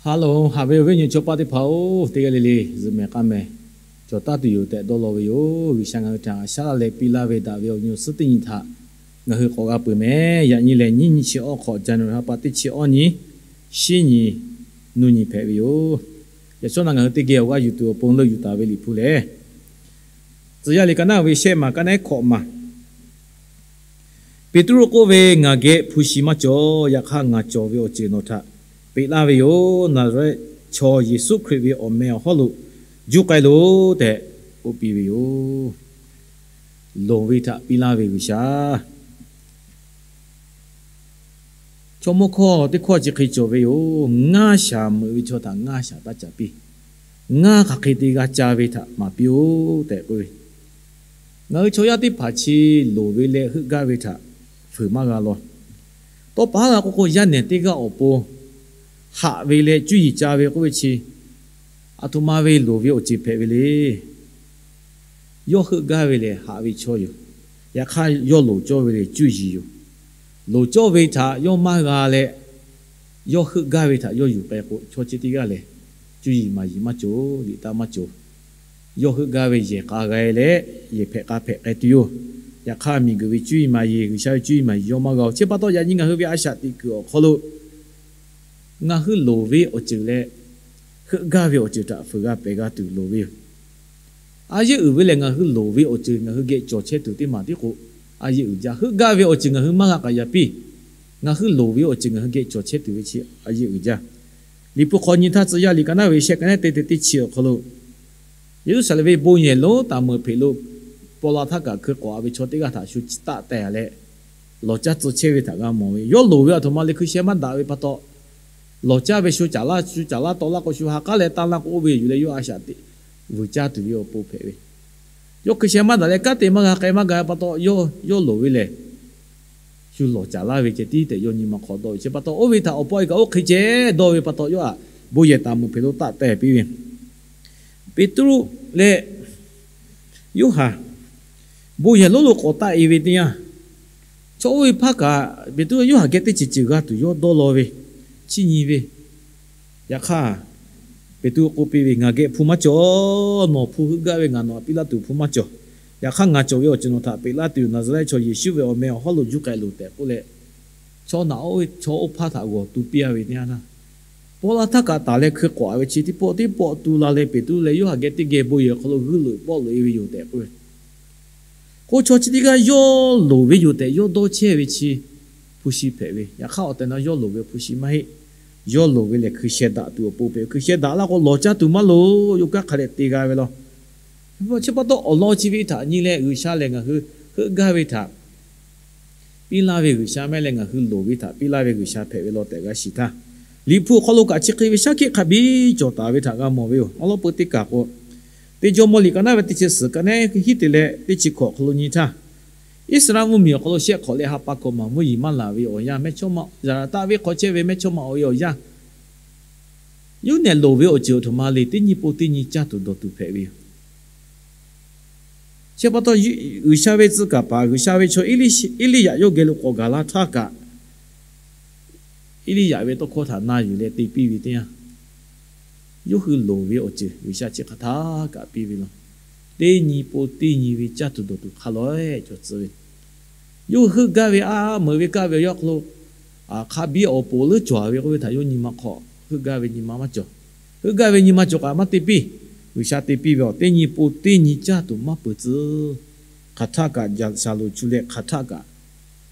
Hello, haꞈ ve awˬ viˉ awˬ nyi chaw paˆ teˇ hpaˍ-oˬ, teˇ g'aˇ le le zuhꞈ mehˍ k'aˇ mehˍ, cawˬ taˉ tuˬ yoˬ tehꞈ dawˇ law ve yoˬ. G'uiˬsha ngaˬ hui htaꞈ a shaˉ laˇ leh piˇ laˇ ve daꞈ ve awˬ nyi awˬ suhˉ teˇ nyi htaꞈ ngaˬ hui k'awꞈ g'a peuˬ mehˍ. Yaꞈ nyi lehˬ, nyiˇ nyi chi awˇ hk'awꞈ, January ha pa teˇ chi awˇ nyi, shinˉ nyi, nuˇ nyi hpehꞈ ve yoˬ. Yaꞈ shawˉ naˆ ngaˬ hui teˇ geh awˬ g'aˇ yuˬ tuˬ awˬ pon leuˆ yuˬ taˍ ve Liꞈ hpu lehˬ, Tcuh yaˇ liꞈ ka naˉ ve shehˆ maˬ ka nehˉ hkawꞈ maˬ. Peˍtruˆ k'oˆ ve, Ngaˬ geh hpu shi maˇ cawˬ. Yaꞈ hk'aˇ, ngaˬ cawˬ ve awˬ ceuˬ nawˬ htaꞈ peꞈ laˇ ve yoˬ. Naˍzaˍrehˆ chaw Yeˍsuˆ Hkriꞈ ve awˬ meh awˬ hawˉ lo juˇ k'ai loˬ tehꞈ k'oˆ piˇ ve yoˬ. Loˍ ve htaꞈ piˇ laˇ ve G'uiˬsha. Chaw mawˇ hkawˇ teˇ hkawˇ chi hk'e cawˬ ve yoˬ. Ngaˇ shaˍ meuꞈ ve chaw htaꞈ ngaˇ shaˍ taˇ caˍ piˇ. Ngaˇ hk'aˬ hk'e te g'a ca ve htaꞈ maˍ piˇ-oˆ tehꞈ k'oˆ ve. Ngaˬ hui chaw yaˇ teˇ hpaˍ chi loˍ ve leh heuˆ gaˇ ve htaꞈ fuiˍ maˇ g'a law. Tawˇ pa haˉ g'a k'oˆ k'o, yaˇ nehˬ teˇ g'aˇ awˬ pon haꞈ ve leh cuˇ yiˍ ca ve k'oˆ ve chi, aˬ htoꞈ ma ve loˍ ve awˬ ceuˬ hpehꞈ ve le. Yawˇ heuˆ gaˇ ve lehˬ haꞈ ve chaw yoˬ. Yaꞈ hk'aˇ, yawˇ loˍ cawˇ ve lehˬ cuˇ yiˍ yoˬ. Loˍ cawˇ ve htaꞈ yawˇ maˇ g'a leh, yawˇ heuˆ gaˇ ve htaꞈ yawˇ yuˬ k'ai k'o, chaw chi teˇ g'aˇ lehˬ, cuˇ yiˍ maˍ yiˍ maˇ cawˬ, liꞈ taˇ maˇ cawˬ. Yawˇ heuˆ gaˇ ve yehˬ k'a g'a leh, yehˬ hpehꞈ k'a hpehꞈ k'ai tuˬ yoˬ. Yaꞈ hk'aˇ, miˬguiˬ ve cuˇ yiˍ maˍ yiˍ, G'uiˬsha ve cuˇ yiˍ maˍ yiˍ yawˇ maˇ g'a-oˬ. Chi pa taw, yaꞈ nyi ngaˬ hui ve a shaꞈ teꞈ kuiˬ awˬ hk'aw lo ngaˬ hui loˍ ve awˬ ceuˬ leh heuˆ gaˇ ve awˬ ceuˬ htaꞈ fuiˍ g'a pehˬ g'a tuˬ loˍ ve yoˬ. A yeˇ uiˍ ve lehˬ, ngaˬ hui loˍ ve awˬ ceuˬ ngaˬ hui geh cawˬ chehˇ tuˬ teˇ maˬ tiˉ k'o, a yeˇ uiˍ jaˇ. Heuˆ gaˇ ve awˬ ceuˬ ngaˬ hui maˇ g'a k'aꞈ yaꞈ piˇ. Ngaˬ hui loˍ ve awˬ ceuˬ ngaˬ hui geh cawˬ chehˇ tuˬ ve chi a yeˇ uiˍ jaˇ. Liꞈ hpu hk'aw nyi htaˇ, Tcuh yaˇ liꞈ ka naˉ ve shehˆ ka nehˉ teˇ teˇ teˇ chi awˬ hk'aw lo, Yeˍruˆsaˍlehnˍ ve bon yehˬ lonˉ taˍ meuˍ hpeꞈ lo paw la htaˇ kaꞈ hkui k'awꞈ-a ve chaw teˇ g'aˇ htaꞈ shu taˆ tehˬ leh, lawˬ caˇ tcuh chehˇ ve htaꞈ g'a mawˬ ve. Yawˇ loˍ ve aˬ htoꞈ ma le hkui sheh maˇ daꞈ ve pa taw, lawˬ caˇ ve shu caˍ laˇ shu caˍ laˇ taw laˇ k'o, shu ha k'aˉ leh tanˇ laˇ k'o, oˇ ve yuˬ leh yawˇ a shaꞈ teꞈ vuiˬ caˇ tuˬ ve awˬ pon hpehꞈ ve. Yawˇ hkui sheh maˇ daꞈ leh kanˉ te maˇ g'a k'ai maˇ g'a pa taw, yawˇ loˍ ve lehˬ shu lawˬ caˍ laˇ ve ceh tiˉ tehꞈ yawˇ nyi ma hk'aw dawˇ ve. Chi pa taw, oˇ ve htaꞈ awˬ paw e kaꞈ oˇ hk'e ceh dawˇ ve pa taw, yawˇ htaꞈ bon yehˬ taˍ meuˍ hpeꞈ lo taˆ tehˬ piˇ ve. Peˍtruˆ leh Yoˇhanˬ bon yehˬ lonˉ lo k'awꞈ taˆ-e ve teˇ yanˇ, chaw oˇ ve hpaˇ kaꞈ Peˍtruˆ Yoˇhanˬ geh teˇ ceuˬ ceuˬ g'a tuˬ yawˇ dawˇ law ve, chiˇ nyi ve. Yaꞈ hk'aˇ, Peˍtruˆ k'oˆ piˇ ve, Ngaˬ geh hpu maˇ cawˬ. Nawˬ hpu heuˆ gaˇ ve ngaˬ nawˬ htaꞈ piˇ laˇ tuˬ hpu maˇ cawˬ. Yaꞈ hk'aˇ, ngaˬ cawˬ ve awˬ ceuˬ nawˬ htaꞈ peꞈ laˇ tuˬ yoˬ. Naˍzaˍrehˆ chaw Yeˍsuˆ ve awˬ meh awˬ hawˉ lo juˇ k'ai loˬ tehꞈ k'oˆ leh, chaw naꞈ oˇ ve chaw oˇ hpaˇ htaꞈ g'awˬ tu piˇ-a ve teˇ yanˇ htaˇ, paw la htaˇ kaꞈ taˍ leh hkui k'awꞈ-a ve chi teˇ pawˆ teˇ pawˆ tu la leh, Peˍtruˆ leh Yoˇhanˬ geh teˇ geh bon yehˬ awˬ hk'aw lo g'uiˇ loꞈ pawˆ loꞈ-e ve yoˬ tehꞈ k'oˆ ve. K'o, chaw chi teˇ g'aˇ yawˇ loˍ ve yoˬ tehꞈ yawˇ dawˇ chehˇ ve chi hpu shi hpehꞈ ve. Yaꞈ hk'aˇ, awˬ tehˬ na yawˇ loˍ ve hpu shi maˇ heˆ. Yawˇ loˍ ve lehˬ hkui sheh daꞈ tuˬ awˬ pon hpehꞈ ve. Hkui sheh daꞈ laˇ k'o, lawˬ caˇ tuˬ maˇ loˍ, yawˇ kanˉ hk'a dehꞈ te g'a ve law. Chi pa taw, awˬ lawn chi ve htaꞈ nyi leh G'uiˬsha lehˬ ngaˬ hui heuˆ gaˇ ve htaꞈ piˇ laˇ ve G'uiˬsha mehˆ leh, ngaˬ hui loˍ ve htaꞈ piˇ laˇ ve G'uiˬsha hpehꞈ ve law tehꞈ g'a shiˍ htaˇ, Liꞈ hpu awˬ hk'aw lo kaꞈ chi hk'e ve shaˉ hkiˆ hk'a biˇ cawˬ taˍ ve htaꞈ g'a mawˬ ve yoˬ. Awˬ lawn peu teˇ kaˬ k'o, Teˇ Jawˇmawˇ liꞈ ka naˉ ve teˇ chi suhˍ ka nehˉ hiˉ te leh teˇ chi hkawꞈ awˬ hk'aw lo nyi htaˇ, Iˉsaˍreˍlaˆ mvuhˇmiˬ awˬ hk'aw lo shehˆ hk'awꞈ leh ha pa hkawꞈ maˬ mvuhˇ yeˬ maˇ laˬ ve awˬ yanˇ, mehˇchawˇma Yaˍraˍtaˆ venˇ hk'aw chehˇ ve mehˇchawˇma awˬ e awˬ yanˇ, yawˇ nehˬ loˍ ve awˬ ceuˬ aˬ htoꞈ ma le, teˇ nyi po teˇ nyi caˇ tuˬ dawˬ tuˬ hpehꞈ ve yoˬ. Chi pa taw, G'uiˬsha ve tcuh kaˍ paˍ G'uiˬsha ve chaw Eˇliˇyaꞈ yawˇ geh lo k'awꞈ gaˬ la htaˇ kaꞈ, Eˇliˇyaꞈ ve tawˇ hkawˇ htaꞈ na yuˬ leh te piˇ ve teˇ yanˇ, yawˇ hui loˍ ve awˬ ceuˬ G'uiˬsha chi hk'aˬ htaˇ kaꞈ piˇ ve law. Teˇ nyi po teˇ nyi ve caˇ tuˬ dawˬ tuˬ hk'a lawehˬ cawˬ tcuh ve. Yawˇ hui heuˆ gaˇ ve aˉ meuꞈ ve kaˇ ve awˬ yanˇ hk'aw lo, hk'a biˇ awˬ poˍ leuˉ cawˬ ve k'oˆ ve htaꞈ yawˇ nyi ma hk'aw heuˆ gaˇ ve nyi ma maˇ cawˬ. Heuˆ gaˇ ve nyi ma cawˬ kaꞈ maˇ te piˇ. G'uiˬsha te piˇ ve, teˇ nyi po teˇ nyi caˇ tuˬ maˇ peuˬ tcuh. Hk'aˬ htaˇ kaꞈ shaˍlonˍ cu leh hk'aˬ htaˇ kaꞈ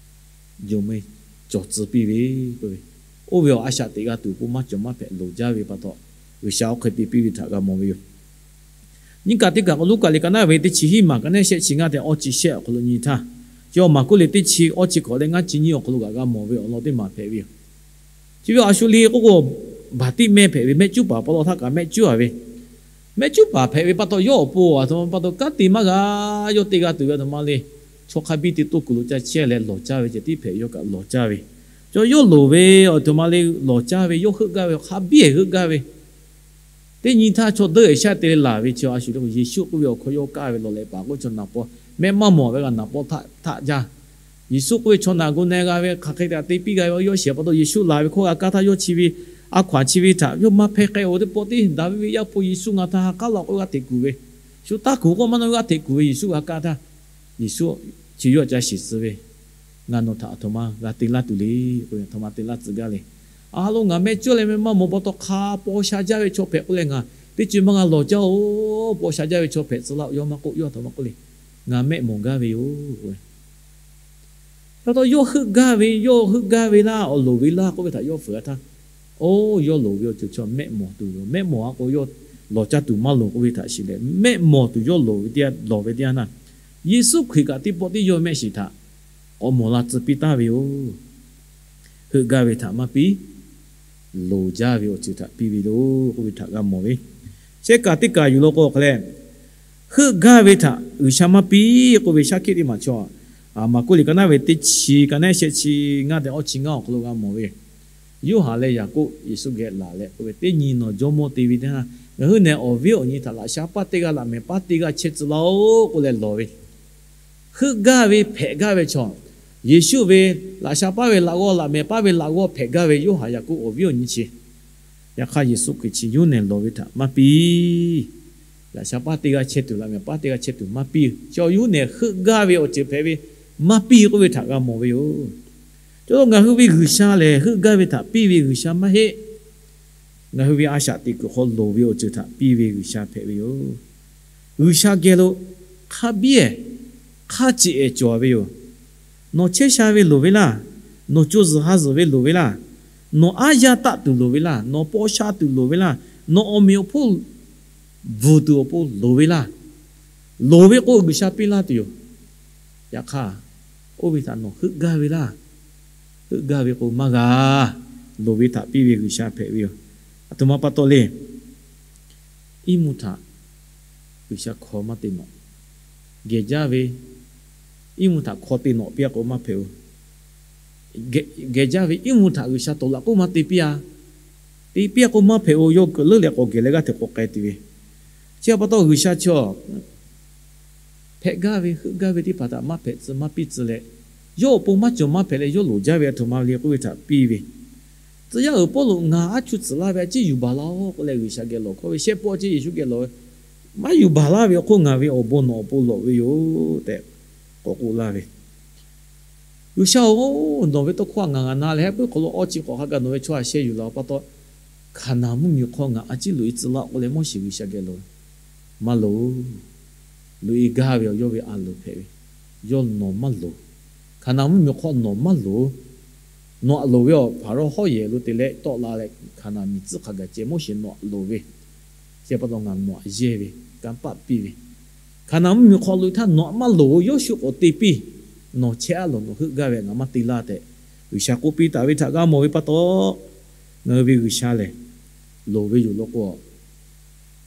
jawˬ meh cawˬ tcuh piˇ ve k'oˆ ve. Oˇ ve awˬ a shaꞈ teꞈ g'a tuˬ awˬ pon maˇ cawˬ maˇ hpehꞈ loˍ jaˇ ve pa taw, G'uiˬsha oˇ hk'e te piˇ ve htaꞈ g'a mawˬ ve yoˬ. Nyiˇ kaˬ teˇ kaˬ k'o, Luˉkaꞈ liꞈ ka naˉ ve teˇ chi hiˉ maˬ ka nehˉ shehˆ chi ngaˇ tehꞈ awˇ chi shehˆ awˬ hk'aw lo nyi htaˇ, chi awˬ Maˍkuˆ liꞈ teˇ chi awˇ chi hkawꞈ leh ngaˇ chi nyiˇ awˬ hk'aw lo kaꞈ g'a mawˬ ve awˬ lawn teˇ maˬ hpehꞈ ve yoˬ. Chi ve a shu le k'oˆ k'o, baˍtiˆmehˇ hpehꞈ ve, mehˆ cuˉ paˍ paw law htaˇ kaꞈ mehˆ cuˉ-a ve, mehˆ cuˉ paˍ hpehꞈ ve pa taw, yawˇ awˬ pon aˬ htoꞈ ma pa taw kanˉ te maˇ g'a, yawˇ te g'a tuˬ ve aˬ htoꞈ ma le, chaw hk'a biˇ te toˇ kuiˬ lo ca chehˇ leh lawˬ caˇ ve ceh tiˉ hpehꞈ, yawˇ kaꞈ lawˬ caˇ ve. Chaw yawˇ loˍ ve aˬ htoꞈ ma le lawˬ caˇ ve, yawˇ heuˆ gaˇ ve hk'a biˇ heuˆ gaˇ ve. Teˇ nyi htaˇ chaw deuˆ-ehˍ shaˆ te leh laˬ ve chi a shu le k'o, Yeˍsuˆ k'oˆ ve awˬ hkawˇ yawˇ kaˇ ve lawˬ leh paˍ k'oˆ, chaw naˍ paw mehˆ maˇ mawˬ ve g'a naˍ paw htaˆ jaˇ. Yeˍsuˆ k'oˆ ve, chaw naˬ gu na g'a ve hk'aˬ hk'e te piˇ g'a ve, yawˇ shehˍ pa taw Yeˍsuˆ laˬ ve hkawˇ g'a kaˇ htaˇ, yawˇ chi ve A hkaw-anˬ chi ve htaꞈ yawˇ maˇ hpehˇ k'ai-o teˇ pawˆ tiˉ, Daˍviˆ ve yaˇ hpu Yeˍsuˆ ngaˬ htaꞈ ha k'aˉ laˇ k'oˆ ve g'aˇ hteꞈ kuˬ ve, shu taˇ kuˬ k'oˆ maˇ naˇ ve g'aˇ hteꞈ kuˬ ve Yeˍsuˆ g'a kaˇ htaˇ, Yeˍsuˆ chi yawˇ ca shiˍ tcuh ve, Ngaˬ nawˬ htaꞈ aˬ htoꞈ ma g'a te laˇ tuˬ le k'oˆ ve, aˬ htoꞈ ma te laˇ tcuh gaˇ le. A lo ngaˬ mehˆ cawˇ leh mehˆ maˇ mawˬ pa taw hk'a paw sha jaˇ ve chaw hpehꞈ k'oˆ leh ngaˬ teˇ co maˇ g'a lawˬ jaˇ-oˬ. Paw sha jaˇ ve chaw hpehꞈ tcuh laˇ-oˬ, yawˇ maˇ k'oˆ, yawˇ aˬ htoꞈ ma k'oˆ le. Ngaˬ mehˆ mawˬ gaˇ ve yoˬ. Yawˇ htaꞈ yawˇ heuˆ gaˇ ve, yawˇ heuˆ gaˇ ve laˇ, awˬ loˍ ve laˇ k'oˆ ve htaꞈ yawˇ fuiˍ a htaˇ, oˇ yawˇ loˍ ve awˬ ceuˬ chaw mehˆ mawˬ tuˬ yoˬ. Mehˆ mawˬ a k'o yawˇ lawˬ caˇ tuˬ maˇ loˍ k'oˆ ve htaꞈ shiˍ leh, mehˆ mawˬ tuˬ yawˇ loˍ ve teˇ yanˇ, lawˬ ve teˇ yanˇ htaˇ, Yeˍsuˆ Hkriꞈ kaꞈ teˇ pawˆ tiˉ yawˇ mehˆ shiˍ htaꞈ k'awꞈ mawˬ la tcuh piˇ taˍ ve yoˬ. Heuˆ gaˇ ve htaꞈ maˇ piˇ, loˍ jaˇ ve awˬ ceuˬ htaꞈ piˇ ve yoˬ k'oˆ ve htaꞈ g'a mawˬ ve. Shehˆ kaꞈ teˇ kaꞈ yuˬ lo k'o hk'e leh, heuˆ gaˇ ve htaꞈ G'uiˬsha maˇ piˇ k'oˆ ve shaˉ hkiˆ teˇ maˬ chaw, Maˍkuˆ liꞈ ka naˉ ve teˇ chi, ka naˉ shehˆ chi ngaˇ tehꞈ awˇ chi ngaˇ awˬ hk'aw lo g'a mawˬ ve yoˬ. Yoˇhanˬ leh Yaˍkoˆ Yeˍsuˆ geh laˬ leh k'oˆ ve, Teˇ nyi nawˬ jawˇmawˇ te ve teˇ yanˇ, ngaˬ hui nehˬ awˬ viˉ awˬ nyi htaꞈ laꞈ sha paˇ teˇ g'aˇ laꞈ mehˍ paˇ teˇ g'aˇ chehˇ tcuh laˇ-oˆ k'oˆ leh lawˬ ve, heuˆ gaˇ ve hpehꞈ gaˇ ve chaw, Yeˍsuˆ ve laꞈ sha paˇ ve laꞈ g'awˇ, laꞈ mehˍ paˇ ve laꞈ g'awˇ hpehꞈ gaˇ ve Yoˇhanˬ, Yaˍkoˆ awˬ viˉ awˬ nyi chi. Yaꞈ hk'aˇ Yeˍsuˆ Hkriꞈ chi yawˇ nehˬ lawˬ ve htaꞈ maˇ piˇ. Laꞈ sha paˇ teˇ g'aˇ chehˇ tuˬ, laꞈ mehˍ paˇ teˇ g'aˇ chehˇ tuˬ maˇ piˇ. Chi yawˇ nehˬ heuˆ gaˇ ve awˬ ceuˬ hpehꞈ ve maˇ piˇ k'oˆ ve htaꞈ g'a mawˬ ve yoˬ. Chaw lo ngaˬ hui ve G'uiˬsha lehˬ, heuˆ gaˇ ve htaꞈ piˇ ve G'uiˬsha maˇ heˆ. Ngaˬ hui ve a shaꞈ teꞈ kuiˬ hk'aw loˍ ve awˬ ceuˬ htaꞈ piˇ ve G'uiˬsha hpehꞈ ve yoˬ. G'uiˬsha geh lo hk'a biˇ ehˍ, hk'a ceꞈ ehˍ cawˬ ve yoˬ. Nawˬ chehˇ sha ve loˍ ve laˇ. Nawˬ co zuhˬ ha zuhˬ ve loˍ ve laˇ. Nawˬ aˉ yaˇ taˆ tuˬ loˍ ve laˇ. Nawˬ paw sha tuˬ loˍ ve laˇ. Nawˬ awˬ meꞈ awˬ hponˇ bvuhˬ tuˬ awˬ pon loˍ ve laˇ. Loˍ ve k'o, G'uiˬsha piˇ laˇ tuˬ yoˬ. Yaꞈ hk'aˇ, oˇ ve htaꞈ nawˬ heuˆ gaˇ ve laˇ. Heuˆ gaˇ ve k'o maˇ g'a. Loˍ ve htaꞈ piˇ ve G'uiˬsha hpehꞈ ve yoˬ. Aˬ htoꞈ ma pa taw le. Iˉ mvuhˇ htaꞈ G'uiˬsha hkaw maˇ te nawꞈ. Gehˬ jaˇ ve iˉ mvuhˇ htaꞈ hkaw te nawꞈ piˇ a k'o maˇ hpehꞈ-oˬ. Gehˬ jaˇ ve iˉ mvuhˇ htaꞈ G'uiˬsha tawˍ laꞈ k'oˆ maˇ te piˇ a. Te piˇ a k'o maˇ hpehꞈ-oˬ. Yawˇ keuꞈ leuˉ leh k'awꞈ gehˬ leh g'aˇ hteꞈ k'awꞈ k'ai tuˬ ve. Chi pa taw G'uiˬsha chi hpehꞈ gaˇ ve, heuˆ gaˇ ve teˇ hpaˍ htaꞈ maˇ hpehꞈ tcuh maˇ piˇ tcuh leh, yawˇ awˬ pon maˇ cawˬ maˇ hpehꞈ leh yawˇ loˍ jaˇ ve aˬ htoꞈ ma le k'oˆ ve htaꞈ piˇ ve. Tcuh yaˇ uiˍ Pawˇluꞈ, ngaˬ aˉ chuˇ tcuhˍ laˇ ve a ciˉ yuˬ baˬ laˇ-oˆ k'oˆ leh G'uiˬsha geh lawˬ hkawˇ ve, shehˆ pawˆ a ciˉ Yeˍsuˆ geh lawˬ ve, maˇ yuˬ baˬ laˇ ve awˬ hk'oˆ ngaˬ ve awˬ bon nawˬ awˬ pon lawꞈ ve yoˬ tehꞈ k'awꞈ k'oˆ laˇ ve. G'uiˬsha-oˬ, nawˬ ve tawˇ hkawˇ htaꞈ ngaˬ g'a na leh, hehˉ puiˉ hk'aw lo awˇ chi k'awꞈ hk'a gaˬ nawˬ ve chaw a sheh yuˬ la pa taw, Hkaˍnanˍ mvuhˇmiˬ hk'aw ngaˬ a ciˉ loꞈ e tcuh laˇ-oˆ k'oˆ leh Moˉseˍ G'uiˬsha geh lawˬ ve, maˇ loˍ. Loꞈ e gaˇ ve awˬ yawˇ ve a loˍ hpehꞈ ve, yawˇ nawˬ maˇ loˍ. Hkaˍnanˍ mvuhˇmiˬ hk'aw nawˬ maˇ loˍ. Nawˬ aꞈ loˍ ve awˬ Hpaˍrawˇ hawˉ yehˬ lo te leh tawˆ la leh Hkaˍnanˍ miˬ tcuhˉ hk'a gaˬ ceh Moˉseˍ nawˬ aꞈ loˍ ve, chi pa taw ngaˬ nawˬ aꞈ yehˇ ve, kanˇ paˆ piˇ ve, Hkaˍnanˍ mvuhˇmiˬ hk'aw loꞈ e htaˇ nawˬ aꞈ maˇ loˍ, Yoˇshuˆ k'awꞈ te piˇ. Nawˬ chehˇ aˉ lawˬ, nawˬ heuˆ gaˇ ve ngaˬ maˇ te laˇ tehꞈ G'uiˬsha k'oˆ piˇ taˍ ve htaꞈ g'a mawˬ ve pa taw, ngaˬ hui ve G'uiˬsha lehˬ loˍ ve yoˬ law k'o,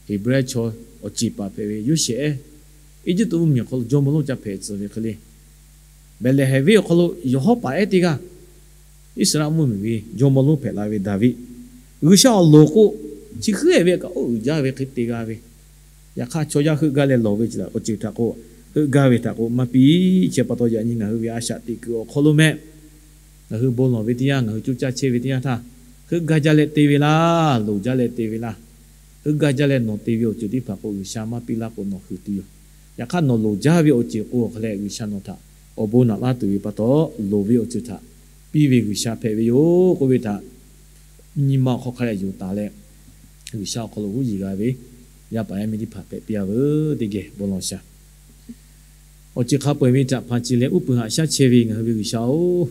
Heˍbrehˇ chaw awˬ ceˬ paˍ hpehꞈ ve Yoˇsehꞈ, Eˇjiˇtuꞈ mvuhˇmiˬ awˬ hk'aw lo jawˇmawˇ lonˉ ca hpehꞈ tcuh ve hk'e le, Behˍlehˍhehnˍ venˇ awˬ hk'aw lo yawˬ hawˉ paˍ ehˉ teˇ g'aˇ, Iˉsaˍreˍlaˆ mvuhˇmiˬ ve jawˇmawˇ lonˉ hpehꞈ la ve Daˍviˆ, G'uiˬsha awˬ loˍ k'o, chi heuˆ-e ve kaꞈ oˇ uiˍ jaˇ ve hk'e te g'a ve. Yaꞈ hk'aˇ, chaw yaˇ heuˆ gaˇ leh lawˬ ve awˬ ceuˬ htaꞈ k'o, heuˆ gaˇ ve htaꞈ k'o maˇ piˇ. Chi pa taw yaꞈ nyi ngaˬ hui ve a shaꞈ teꞈ kuiˬ awˬ hk'aw lo meh, ngaˬ hui bon lawˬ ve teˇ yanˇ, ngaˬ hui coˇ caˇ chehˇ ve teˇ yanˇ htaˇ, heuˆ gaˇ jaˇ leh te ve laˇ, loˍ jaˇ leh te ve laˇ. Heuˆ gaˇ jaˇ leh nawˬ te ve awˬ ceuˬ teˇ hpaˍ k'o, G'uiˬsha maˇ piˇ laˇ k'o nawˬ hui tuˬ yoˬ. Yaꞈ hk'aˇ, nawˬ loˍ jaˇ ve awˬ ceuˬ k'o awˬ hk'a leh G'uiˬsha nawˬ htaꞈ awˬ bon naꞈ laˇ tuˬ ve pa taw, loˍ ve awˬ ceuˬ htaꞈ piˇ ve G'uiˬsha hpehꞈ ve yoˬ k'oˆ ve htaꞈ nyi ma awˬ hk'aw hk'a leh yonˍ taˍ leh, G'uiˬsha awˬ hk'aw lo huˉ yiˍ g'a ve yaˇ paˍ yaˇ miˇ teˇ hpaˍ hpehꞈ piˇ a veuˬ teˇ geh bon lawˬ shaˍ. Awˬ ceuˬ hk'a peu-eˬ ve htaꞈ hpanˍ ciˍ leh uˉ peunˍ haꞈ shaˉ chehˇ ve ngaˬ hui ve G'uiˬsha-oˬ,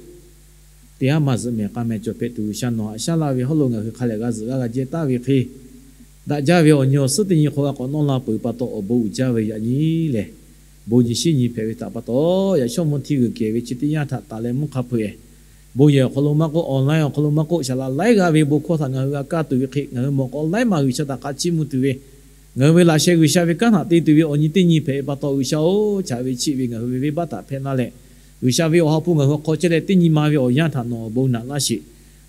teˇ haˉ maˇ zuhꞈ mehˍ k'a mehˍ cawˬ hpehꞈ tuˬ G'uiˬsha nawˬ haꞈ shaˉ laˇ ve hawˉ lo ngaˬ hui hk'a lehˬ g'a zuhꞈ g'aˇ g'a jehˇ taˍ ve hk'e, daꞈ jaˇ ve awˬ nyi awˬ suhˉ teˇ nyi hk'aw g'a k'awꞈ nawˇ la peuˬ pa taw awˬ bon uiˍ jaˇ ve yaꞈ nyi lehˬ, bon nyi shiˉ nyi hpehꞈ ve htaꞈ pa taw, yaꞈ shawˉ mvuhˇ htiˇ g'uiˬ kehˬ ve chi teˇ yanˇ htaꞈ taˍ leh mvuhˇ hk'a peu-eˬ, bon yehˬ awˬ hk'aw lo maˇ k'oˆ, online awˬ hk'aw lo maˇ k'oˆ, shaˍ laꞈ laiˉ g'aˇ ve bon hkawˇ htaꞈ ngaˬ hui g'a kaˇ tuˬ ve hk'e, ngaˬ hui mawˬ k'o laiˉ maˬ G'uiˬsha htaꞈ hk'a chiˇ mvuh tuˬ ve, ngaˬ hui ve laꞈ sheh G'uiˬsha ve kanˉ htaꞈ te tuˬ ve awˬ nyi teˇ nyi hpehꞈ ve pa taw, G'uiˬsha-oˬ, chaꞈ ve chiˆ ve ngaˬ hui ve venˇbaˆ htaꞈ hpehˇ laˇ leh, G'uiˬsha ve awˬ ha hpu ngaˬ hui awˬ hk'aw chehˇ leh teˇ nyi ma ve awˬ yanˇ htaꞈ nawˬ awˬ bon naꞈ laˇ sheˍ.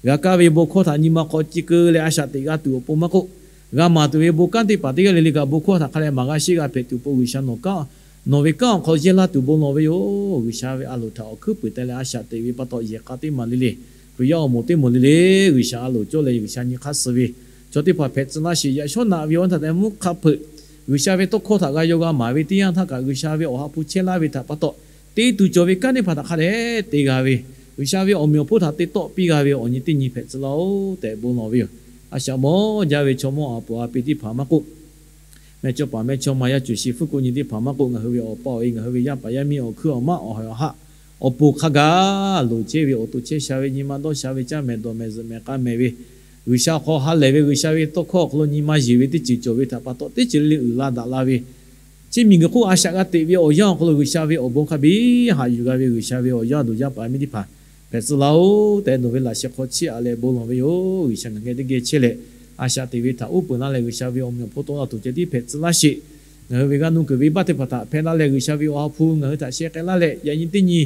G'a kaˇ ve bon hkawˇ htaꞈ nyi ma hk'aw ci keu leh a shaꞈ teꞈ g'a tuˬ awˬ pon maˇ k'oˆ, g'a maˍ tuˬ ve bon kanˉ teˇ hpaˍ teˇ g'aˇ le le kaꞈ bon hkawˇ htaꞈ hk'a leh maˍ g'a sheˉ g'a hpehꞈ tuˬ awˬ pon G'uiˬsha nawˬ kanˉ, nawˬ ve kanˉ awˬ hk'aw yehˇ laˇ tuˬ bon lawˬ ve yoˬ. G'uiˬsha ve a loˍ htaꞈ awˬ hkuiˉ puiˍ te leh a shaꞈ teꞈ ve pa taw yehˬ k'a teˇ maˬ le le, hk'aˬ Hkriꞈ yaˇ awˬ moˍ teˇ moˍ le le, G'uiˬsha a loˍ cawˇ leh G'uiˬsha nyi hk'aˇ suh ve chaw teˇ hpaˍ hpehꞈ tcuh laˇ sheˍ. Yaꞈ shawˉ naꞈ ve awˬ yanˇ htaˇ tehꞈ mvuhˇ hk'a hpeuꞈ, G'uiˬsha ve tawˇ hkawˇ htaꞈ g'a yaw g'a maˍ ve teˇ yanˇ htaˇ kaꞈ, G'uiˬsha ve awˬ ha hpu chehˇ laˇ ve htaꞈ pa taw, te tuˬ cawˬ ve kanˉ teˇ hpaˍ htaꞈ hk'a dehꞈ te g'a ve, G'uiˬsha ve awˬ meꞈ awˬ hponˇ htaꞈ te tawˆ piˇ g'a ve awˬ nyi teˇ nyi hpehꞈ tcuh laˇ-oˆ tehꞈ bon lawˬ ve yoˬ. A shaꞈ mawˇ jaˇ ve chaw mawˇ a poˍ a pi teˇ hpaˍ maˇ k'oˆ, mehˇchawˇ paˍ mehˇchawˇma, yaˇ cuˬ shi fuˉ kuˆ nyi teˇ hpaˍ maˇ k'oˆ, ngaˬ hui ve awˬ pa awˬ e, ngaˬ hui ve yaˇ paˍ yaˇ miˇ awˬ hkuiˉ awˬ maˉ awˬ hawˍ awˬ haˆ awˬ pon hk'a gaˬ loˍ chehˇ ve awˬ to chehˇ sha ve, nyi ma dawˇ sha ve, caˇ mehˍ dawˬ mehˍ zuhꞈ mehˍ k'a mehˍ ve, G'uiˬsha hk'aw ha lehˬ ve, G'uiˬsha ve tawˇ hkawˇ awˬ hk'aw lo nyi ma yeˬ ve teˇ ceuˬ cawˬ ve htaꞈ pa taw, teˇ ceuˬ le le uiˍ la daꞈ la ve, chi miˬguiˬ hk'oˆ a shaꞈ g'a teꞈ ve awˬ yanˇ awˬ hk'aw lo G'uiˬsha ve awˬ bon hk'a biˇ haꞈ yuˬ g'a ve G'uiˬsha ve awˬ yaˇ duˬ yaˇ paˍ miˇ teˇ hpaˍ hpehꞈ tcuh laˇ-oˆ tehꞈ nawˬ ve laꞈ sheh hk'aw chiˇ aꞈ leh bon lawˬ ve yoˬ. G'uiˬsha ngaˬ geh teˇ geh chehˇ leh, a shaꞈ teꞈ ve htaꞈ uˉ peunˍ laˇ leh, G'uiˬsha ve awˬ meꞈ awˬ hponˇ tawˆ la tuˬ ceh tiˉ hpehꞈ tcuh laˇ sheˍ. Ngaˬ hui ve g'aˇ nuˇ kuiˬ venˇbaˆ teˇ hpaˍ htaꞈ hpehˇ laˇ leh, G'uiˬsha ve awˬ ha hpu ngaˬ hui htaꞈ sheh k'ai laˇ leh, yaꞈ nyi teˇ nyi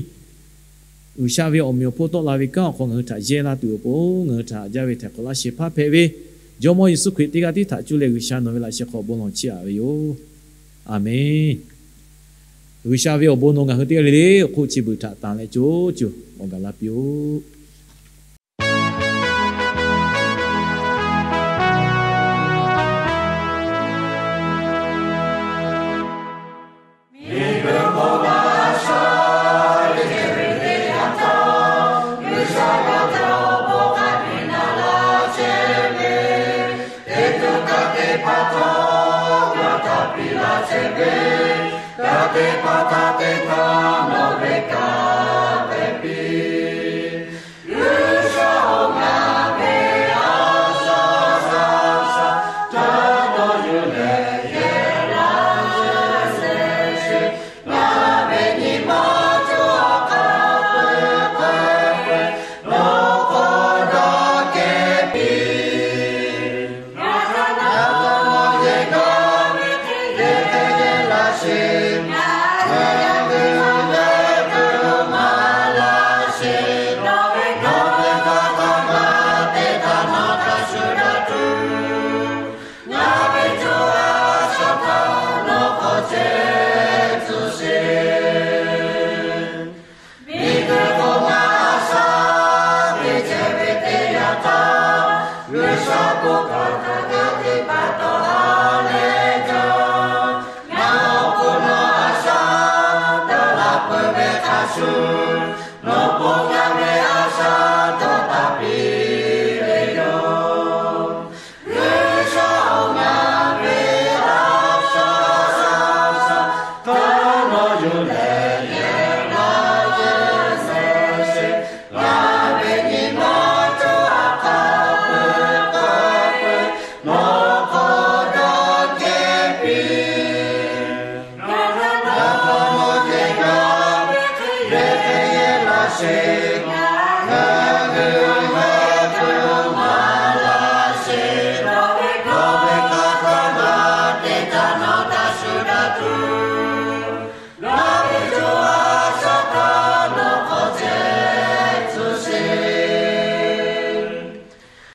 G'uiˬsha ve awˬ meꞈ awˬ hponˇ tawˆ la ve kanˉ awˬ hk'aw ngaˬ hui htaꞈ yehˇ laˇ tuˬ awˬ pon, ngaˬ hui htaꞈ haꞈ jaˇ ve htaiˍ hk'awꞈ laˇ shehˍ hpaˇ hpehꞈ ve Jawˇmawˇ Yeˍsuˆ Hkriꞈ teˇ g'aˇ tiˉ htaꞈ cuˇ leh G'uiˬsha nawˬ ve laꞈ sheh hk'aw bon lawˬ chiˇ aꞈ ve yoˬ. Aˬmenˍ. G'uiˬsha ve awˬ bon nawˬ ngaˬ hui teˇ g'aˇ le le awˬ hk'oˆ chi beuꞈ htaꞈ tanˬ leh co co awˬ gaˬ la piˇ-oˆ.